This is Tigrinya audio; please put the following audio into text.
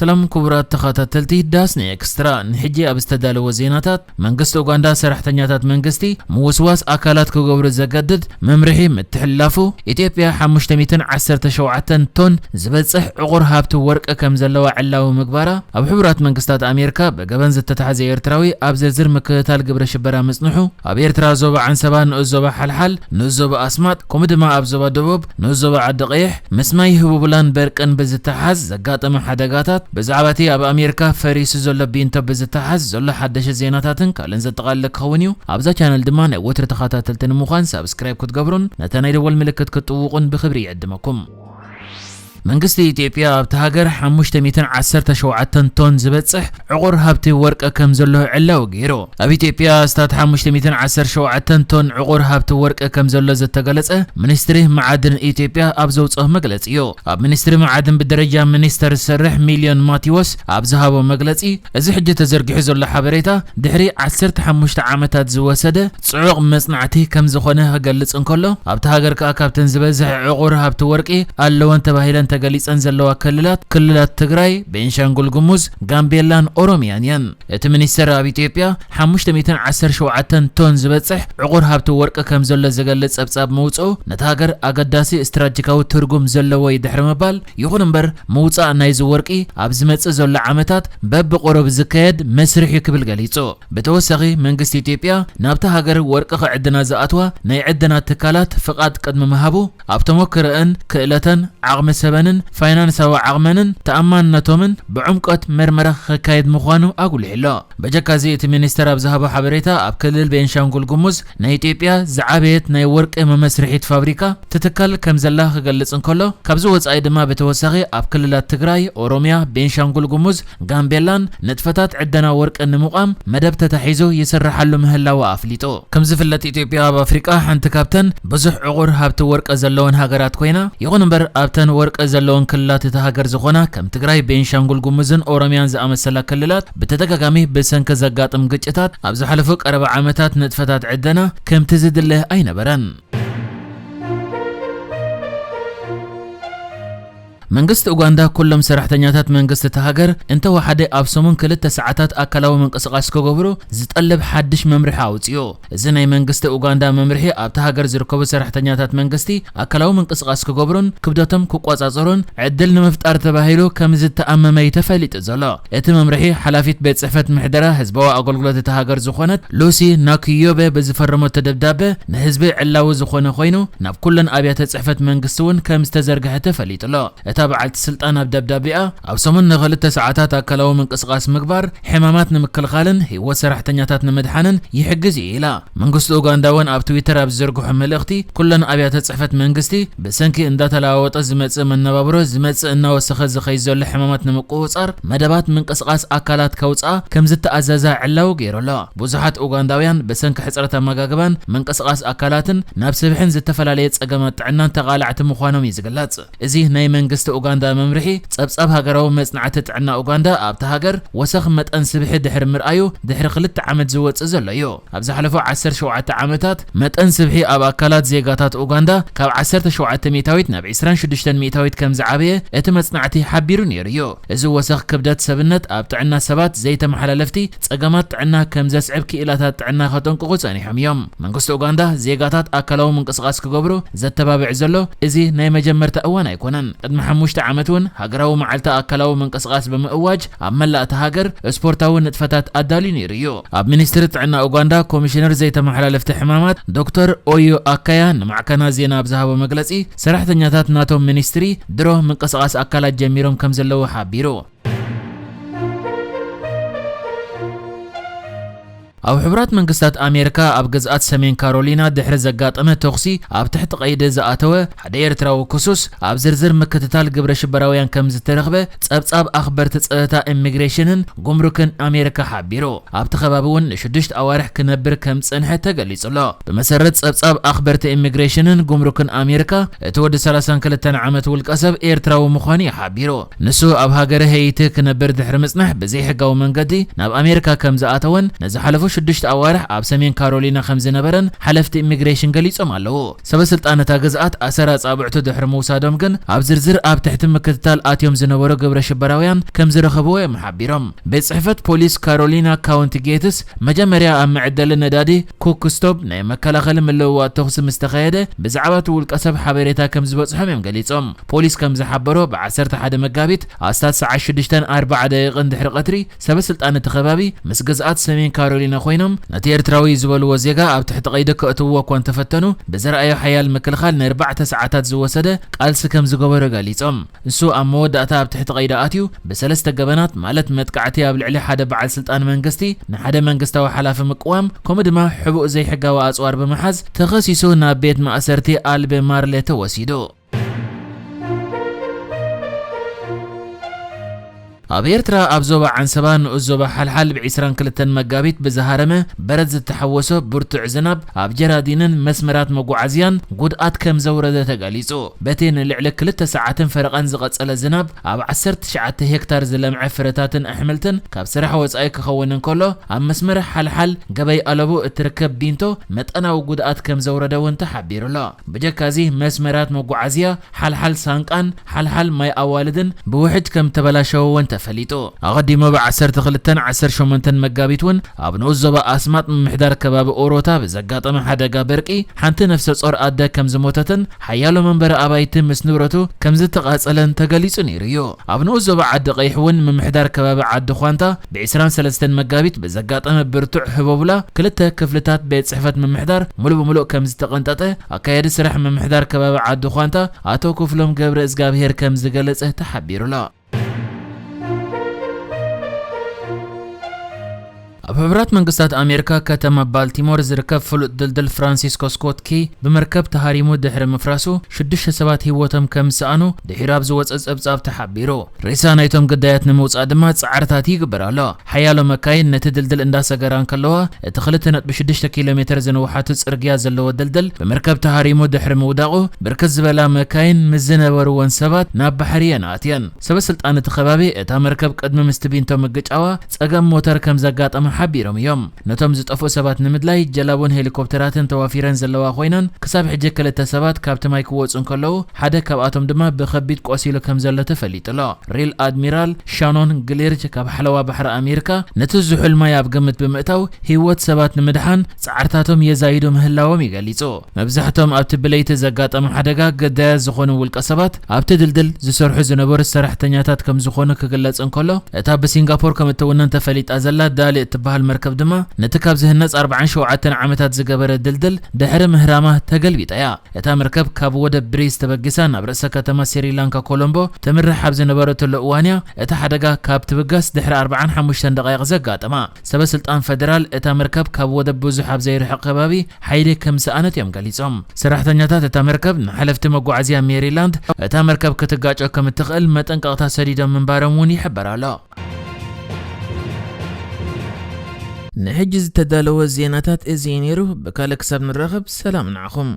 ሰላም ክቡራት ተኸታተልቲ ዳስኒ ኤክስትራ፣ ንሕጂ ኣብ ዝተዳለወ ዜናታት፣ መንግስቲ ኡጋንዳ ሰራሕተኛታት መንግስቲ ምውስዋስ ኣካላት ክገብሩ ዘገድድ መምርሒ ምትሕልላፉ፣ ኢትዮጵያ ሓሙሽተ ሚእትን ዓሰርተ ሸውዓተን ቶን ዝበጽሕ ዕቑር ሃብቲ ወርቂ ከም ዘለዋ ዕላዊ ምግባራ፣ ኣብ ሕቡራት መንግስታት ኣሜሪካ ብገበን ዝተታሕዘ ኤርትራዊ ኣብ ዝርዝር ምክትታል ግብረ ሽበራ ምጽንሑ፣ ኣብ ኤርትራ ዞባ ዓንሰባ፣ ንኡስ ዞባ ሓልሓል፣ ንኡስ ዞባ ኣስማጥ፣ ከምኡ ድማ ኣብ ዞባ ደቡብ፣ ንኡስ ዞባ ዓዲ ቀይሕ፣ ምስ ማይ ህቡብላን በርቅን ብዝተሓዝ ዘጋጠመ ሓደጋታት፣ ብዛዕባ እቲ ኣብ ኣሜሪካ ፈሪሱ ዘሎ ቢንቶ ብዝተሓዝ ዘሎ ሓደሽ ዜናታትን ካልእን ዘጠቓልል ክኸውን እዩ። ኣብዛ ቻነል ድማ ናይ ወትሪ ተኸታተልቲ ንምዃን ሳብስክራይብ ክትገብሩን ነታ ናይ ደወል ምልክት ክትጥውቑን ብኽብሪ ይዕድመኩም። መንግስቲ ኢትዮጵያ ኣብታ ሃገር ሓሙሽተ ሚእትን ዓሰርተ ሸውዓተን ቶን ዝበጽሕ ዕቑር ሃብቲ ወርቂ ከም ዘሎ ዕላዊ ገይሩ። ኣብ ኢትዮጵያ ኣስታት ሓሙሽተ ሚእትን ዓሰርተ ሸውዓተን ቶን ዕቑር ሃብቲ ወርቂ ከም ዘሎ ዝተገለጸ ሚኒስትሪ መዓድን ኢትዮጵያ ኣብ ዘውጽኦ መግለጺ እዩ። ኣብ ሚኒስትሪ መዓድን ብደረጃ ሚኒስተር ዝሰርሕ ሚልዮን ማቴዎስ ኣብ ዝሃቦ መግለጺ፣ እዚ ሕጂ ተዘርጊሑ ዘሎ ሓበሬታ ድሕሪ ዓሰርተ ሓሙሽተ ዓመታት ዝወሰደ ጽዑቕ መጽናዕቲ ከም ዝኾነ ክገልጽ እንከሎ፣ ኣብታ ሃገር ከኣ ካብተን ዝበዝሐ ዕቑር ሃብቲ ወርቂ ኣለወን ተባሂለን ተገሊጸን ዘለዋ ክልላት፣ ክልላት ትግራይ፣ ቤንሻንጉል ጉሙዝ፣ ጋምቤላን ኦሮሚያን እየን። እቲ ሚኒስተር ኣብ ኢትዮጵያ ሓሙሽተ ሚእትን ዓሰርተ ሸውዓተን ቶን ዝበጽሕ ዕቑር ሃብቲ ወርቂ ከም ዘሎ ዝገልጽ ጸብጻብ ምውጽኡ፣ ነታ ሃገር ኣገዳሲ ስትራቴጂካዊ ትርጉም ዘለዎ እዩ ድሕሪ ምባል፣ ይኹን እምበር ምውጻእ ናይዚ ወርቂ ኣብ ዝመጽእ ዘሎ ዓመታት በብቁሩብ ዝካየድ መስርሕ እዩ ክብል ገሊጹ። ብተወሳኺ መንግስቲ ኢትዮጵያ ናብታ ሃገር ወርቂ ክዕድና ዝኣትዋ ናይ ዕድና ትካላት ፍቓድ ቅድሚ ምሃቡ፣ ኣብ ተሞክረአን፣ ክእለተን፣ ዓቕሚ ሰበንን ፋይናንሳዊ ዓቕመንን ተኣማንነቶምን ብዕምቆት መርመራ ክካየድ ምዃኑ ኣጉሊሑ ኣሎ። በጀካ እዚ እቲ ሚኒስተር ኣብ ዝሃቦ ሓበሬታ፣ ኣብ ክልል ቤንሻንጉል ጉሙዝ ናይ ኢትዮጵያ ዝዓበየት ናይ ወርቂ መመስርሒት ፋብሪካ ትትከል ከም ዘላ ክገልጽ እንከሎ፣ ካብዚ ወጻኢ ድማ ብተወሳኺ ኣብ ክልላት ትግራይ፣ ኦሮሚያ፣ ቤንሻንጉል ጉሙዝ፣ ጋምቤላን ንጥፈታት ዕደና ወርቂ ንምቋም መደብ ተታሒዙ ይስርሓሉ ምህላዉ ኣፍሊጡ። ከም ዝፍለጥ ኢትዮጵያ ኣብ ኣፍሪቃ ሓንቲ ካብተን ብዙሕ ዕቑር ሃብቲ ወርቂ ዘለወን ሃገራት ኮይና፣ ይኹን እምበር ኣብተን ወርቂ ዘለወን ክልላት እታ ሃገር ዝኾና ከም ትግራይ፣ ቤንሻንጉል ጉሙዝን ኦሮሚያን ዝኣመሰላ ክልላት ብተደጋጋሚ ብሰንኪ ዘጋጥም ግጭታት ኣብ ዝሓለፉ ቀረባ ዓመታት ንጥፈታት ዕደና ከምቲ ዝድለ ኣይነበረን። መንግስቲ ኡጋንዳ ኩሎም ሰራሕተኛታት መንግስቲ እታ ሃገር እንተወሓደ ኣብ ሰሙን ክልተ ሰዓታት ኣካላዊ ምንቅስቓስ ክገብሩ ዝጠልብ ሓድሽ መምርሒ ኣውጺኡ። እዚ ናይ መንግስቲ ኡጋንዳ መምርሒ ኣብታ ሃገር ዝርከቡ ሰራሕተኛታት መንግስቲ ኣካላዊ ምንቅስቓስ ክገብሩን ክብደቶም ክቆጻጸሩን ዕድል ንምፍጣር ተባሂሉ ከም ዝተኣመመ እዩ ተፈሊጡ ዘሎ። እቲ መምርሒ ሓላፊት ቤት ጽሕፈት ምሕደራ ህዝባዊ ኣገልግሎት እታ ሃገር ዝኾነት ሉሲ ናክዮበ ብዝፈረመቶ ደብዳበ ንህዝቢ ዕላዊ ዝኾነ ኮይኑ ናብ ኩለን ኣብያተ ጽሕፈት መንግስቲ እውን ከም ዝተዘርግሐ ተፈሊጡ ኣሎ። እታ በዓልቲ ስልጣን ኣብ ደብዳቤኣ፣ ኣብ ሰሙን ንኽልተ ሰዓታት ኣካላዊ ምንቅስቓስ ምግባር ሕማማት ንምክልኻልን ህይወት ሰራሕተኛታት ንምድሓንን ይሕግዝ እዩ ኢላ። መንግስቲ ኡጋንዳ እውን ኣብ ትዊተር ኣብ ዝዘርግሖ መልእኽቲ፣ ኩለን ኣብያተ ጽሕፈት መንግስቲ ብሰንኪ እንዳተለዋወጠ ዝመጽእ መነባብሮ ዝመጽእ እናወሰኸ ዝኸይድ ዘሎ ሕማማት ንምቁጽጻር መደባት ምንቅስቓስ ኣካላት ከውጽኣ ከም ዝተኣዘዛ ዕላዊ ገይሩ ኣሎ። ብዙሓት ኡጋንዳውያን ብሰንኪ ሕጽረት ኣመጋግባን ምንቅስቓስ ኣካላትን ናብ ስብሕን ዝተፈላለየ ጸገማት ጥዕናን ተቓላዕቲ ምዃኖም እዩ ዝግለጽ። እዚ ናይ መንግስቲ ኡጋንዳ መምርሒ፣ ጸብጻብ ሃገራዊ መጽናዕቲ ጥዕና ኡጋንዳ ኣብታ ሃገር ወሰኽ መጠን ስብሒ ድሕሪ ምርኣዩ ድሕሪ ክልተ ዓመት ዝወጽእ ዘሎ እዩ። ኣብ ዝሓለፉ ዓሰርተ ሸውዓተ ዓመታት መጠን ስብሒ ኣብ ኣካላት ዜጋታት ኡጋንዳ ካብ ዓሰርተ ሸውዓተ ሚእታዊት ናብ ዕስራን ሽዱሽተን ሚእታዊት ከም ዝዓበየ እቲ መጽናዕቲ ሓቢሩ ነይሩ እዩ። እዚ ወሰኽ ክብደት ሰብነት ኣብ ጥዕና ሰባት ዘይተመሓላለፍቲ ጸገማት ጥዕና ከም ዘስዕብ ክኢላታት ጥዕና ከጠንቅቑ ጸኒሖም እዮም። መንግስቲ ኡጋንዳ ዜጋታት ኣካላዊ ምንቅስቓስ ክገብሩ ዘተባብዕ ዘሎ እዚ ናይ መጀመርታ እዋን ኣይኮነን። ቅድሚ ሓሙሽተ ዓመት እውን ሃገራዊ መዓልቲ ኣካላዊ ምንቅስቓስ ብምእዋጅ ኣብ መላእ እታ ሃገር ስፖርታዊ ንጥፈታት ኣዳልዩ ነይሩ እዩ። ኣብ ሚኒስትሪ ጥዕና ኡጋንዳ ኮሚሽነር ዘይተመሓላለፍቲ ሕማማት ዶክተር ኦዮ ኣካያ ንማዕከናት ዜና ኣብ ዝሃቦ መግለጺ፣ ሰራሕተኛታት ናቶም ሚኒስትሪ ድሮ ምንቅስቓስ ኣካላት ጀሚሮም ከም ዘለዉ ሓቢሩ። ኣብ ሕቡራት መንግስታት ኣሜሪካ ኣብ ግዝኣት ሰሜን ካሮሊና ድሕሪ ዘጋጠመ ተኹሲ ኣብ ትሕቲ ቀይዲ ዝኣተወ ሓደ ኤርትራዊ ክሱስ ኣብ ዝርዝር ምክትታል ግብረ ሽበራውያን ከም ዝተረኽበ ጸብጻብ ኣኽበርቲ ጸጥታ ኢሚግሬሽንን ጉምሩክን ኣሜሪካ ሓቢሩ። ኣብቲ ከባቢ እውን ንሽዱሽተ ኣዋርሕ ክነብር ከም ዝጸንሐ ተገሊጹ ኣሎ። ብመሰረት ጸብጻብ ኣኽበርቲ ኢሚግሬሽንን ጉምሩክን ኣሜሪካ፣ እቲ ወዲ ሰላሳን ክልተን ዓመት ውልቀ ሰብ ኤርትራዊ ምዃኑ እዩ ሓቢሩ። ንሱ ኣብ ሃገረ ሄይቲ ክነብር ድሕሪ ምጽናሕ ብዘይሕጋዊ መንገዲ ናብ ኣሜሪካ ከም ዝኣተወን ንዝሓለፉ ሽዱሽተ ኣዋርሕ ኣብ ሰሜን ካሮሊና ከም ዝነበረን ሓለፍቲ ኢሚግሬሽን ገሊጾም ኣለዉ። ሰበ ስልጣን እታ ግዝኣት ኣሰር ኣጻብዕቱ ድሕሪ ምውሳዶም ግን ኣብ ዝርዝር ኣብ ትሕቲ ምክትታል ኣትዮም ዝነበሩ ግብረ ሽበራውያን ከም ዝረኸብዎ እዮም ሓቢሮም። ቤት ጽሕፈት ፖሊስ ካሮሊና ካውንቲ ጌትስ መጀመርያ ኣብ መዕደሊ ነዳዲ ኮክ ስቶፕ ናይ መከላኸሊ ምልውዋጥ ተኹሲ ምስ ተኻየደ ብዛዕባ እቲ ውልቀ ሰብ ሓበሬታ ከም ዝበጽሖም እዮም ገሊጾም። ፖሊስ ከም ዝሓበሮ ብ ዓሰርተ ሓደ መጋቢት ኣስታት ሰዓት ሽዱሽተን ኣርባዓ ደቂቕን ድሕሪ ቀትሪ ሰበ ስልጣን እቲ ከባቢ ምስ ግዝኣት ሰሜን ካሮሊና ኮይኖም ነቲ ኤርትራዊ ዝበልዎ ዜጋ ኣብ ትሕቲ ቀይዲ ከእትውዎ እኳ እንተፈተኑ ብዝረኣዮ ሓያል ምክልኻል ንኣርባዕተ ሰዓታት ዝወሰደ ቃልሲ ከም ዝገበሩ ገሊጾም። ንሱ ኣብ መወዳእታ ኣብ ትሕቲ ቀይዲ ኣትዩ ብሰለስተ ገበናት ማለት መጥቃዕቲ ኣብ ልዕሊ ሓደ በዓል ስልጣን መንግስቲ፣ ንሓደ መንግስታዊ ሓላፊ ምቅዋም ከምኡ ድማ ሕቡእ ዘይሕጋዊ ኣጽዋር ብምሓዝ ተኸሲሱ ናብ ቤት ማእሰርቲ ኣልቤ ማርሌ ተወሲዱ። ኣብ ኤርትራ ኣብ ዞባ ዓንሰባ ንኡስ ዞባ ሓልሓል ብ ዒስራን ክልተን መጋቢት ብዝሃረመ በረድ ዝተሓወሶ ብርቱዕ ዝናብ ኣብ ጀራዲንን መስመራት መጓዓዝያን ጉድኣት ከም ዘውረደ ተገሊጹ። በቲ ንልዕሊ ክልተ ሰዓትን ፈረቓን ዝቐጸለ ዝናብ ኣብ ዓሰርተ ትሽዓተ ሄክታር ዝለምዐ ፍረታትን ኣሕምልትን ካብ ስራሕ ወጻኢ ክኸውን እንከሎ ኣብ መስመር ሓልሓል ገበይ ኣለቡ እትርከብ ቢንቶ መጠናዊ ጉድኣት ከም ዘውረደ እውን ተሓቢሩ ኣሎ። ብጀካዚ መስመራት መጓዓዝያ ሓልሓል ሳንቃን ሓልሓል ማይ ኣዋልድን ብውሕጅ ከም ተበላሸወ እውን ተፈሊጡ። ኣቐዲሙ ብ ዓሰርተ ክልተን ዓሰርተ ሸሞንተን መጋቢት እውን ኣብ ንኡስ ዞባ ኣስማጥ ምምሕዳር ከባቢ ኦሮታ ብዘጋጠመ ሓደጋ በርቂ ሓንቲ ነፍሰ ጾር ኣደ ከም ዝሞተትን ሓያሎ መንበሪ ኣባይቲ ምስ ንብረቱ ከም ዝተቓጸለን ተገሊጹ ነይሩ እዩ። ኣብ ንኡስ ዞባ ዓዲ ቀይሕ እውን ምምሕዳር ከባቢ ዓዲ ኳንታ ብ ዒስራን ሰለስተን መጋቢት ብዘጋጠመ ብርቱዕ ህቦብላ ክልተ ክፍልታት ቤት ጽሕፈት ምምሕዳር ሙሉእ ብሙሉእ ከም ዝተቐንጠጠ ኣካያዲ ስራሕ ምምሕዳር ከባቢ ዓዲ ኳንታ ኣቶ ክፍሎም ገብረ እግዚኣብሄር ከም ዝገለጸ ተሓቢሩ ኣሎ። ኣብ ሕቡራት መንግስታት ኣሜሪካ ከተማ ባልቲሞር ዝርከብ ፍሉጥ ድልድል ፍራንሲስኮ ስኮት ኪ ብመርከብ ተሃሪሙ ድሕሪ ምፍራሱ ሽዱሽተ ሰባት ህይወቶም ከም ዝሰኣኑ ድሒሩ ኣብ ዝወጸ ጸብጻብ ተሓቢሩ። ሬሳ ናይቶም ግዳያት ንምውጻእ ድማ ጻዕርታት ይግበር ኣሎ። ሓያሎ መካይን ነቲ ድልድል እንዳሰገራ እንከለዋ እቲ ክልተ ነጥቢ ሽዱሽተ ኪሎ ሜትር ዝንውሓቱ ጽርግያ ዘለዎ ድልድል ብመርከብ ተሃሪሙ ድሕሪ ምውዳቑ ብርክት ዝበላ መካይን ምስ ዝነበርወን ሰባት ናብ ባሕሪ እየን ኣትየን። ሰበ ስልጣን እቲ ከባቢ እታ መርከብ ቅድሚ ምስቲ ቢንቶ ምግጫዋ ጸገም ሞተር ከም ዘጋጠመ ሓቢሮም እዮም። ነቶም ዝጠፍኡ ሰባት ንምድላይ ጀላቡን ሄሊኮፕተራትን ተዋፊረን ዘለዋ ኮይነን ክሳብ ሕጂ ክልተ ሰባት ካብቲ ማይ ክወጹ እንከለዉ ሓደ ካብኣቶም ድማ ብኸቢድ ቆሲሉ ከም ዘሎ ተፈሊጡ ኣሎ። ሪል ኣድሚራል ሻኖን ግሊርጅ ካብ ሓለዋ ባሕሪ ኣሜሪካ ነቲ ዝሑል ማይ ኣብ ግምት ብምእታው ህይወት ሰባት ንምድሓን ጻዕርታቶም የዛይዱ ምህላዎም ይገሊጹ። መብዛሕቶም ኣብቲ ብለይቲ ዘጋጠመ ሓደጋ ግዳያት ዝኾኑ ውልቀ ሰባት ኣብቲ ድልድል ዝሰርሑ ዝነበሩ ሰራሕተኛታት ከም ዝኾኑ ክግለጽ እንከሎ እታ ብሲንጋፖር ከም እትውነን ተፈሊጣ ዘላ ዳሊ እትበሃል መርከብ ድማ ነቲ ካብ ዝህነጽ ኣርባዓን ሸውዓተን ዓመታት ዝገበረ ድልድል ድሕሪ ምህራማ ተገልቢጣ እያ። እታ መርከብ ካብ ወደብ ብሪስ ተበጊሳ ናብ ርእሰ ከተማ ስሪላንካ ኮሎምቦ ተምርሕ ኣብ ዝነበረትሉ እዋን እያ እቲ ሓደጋ ካብ ትብገስ ድሕሪ ኣርባዓን ሓሙሽተን ደቓይቕ ዘጋጠማ። ሰበ ስልጣን ፈደራል እታ መርከብ ካብ ወደብ ብዙሕ ኣብ ዘይርሕቕ ከባቢ ሓይሊ ከም ዝሰኣነት እዮም ገሊጾም። ሰራሕተኛታት እታ መርከብ ንሓለፍቲ መጓዓዝያ ሜሪላንድ እታ መርከብ ክትጋጮ ከም እትኽእል መጠንቀቕታ ሰዲዶም ምንባሮም እውን ይሕበር ኣሎ። ንሕጂ ዝተዳለወ ዜናታት እዚ እዩ ነይሩ። ብካልእ ክሳብ ንራኸብ ሰላም ንዓኹም።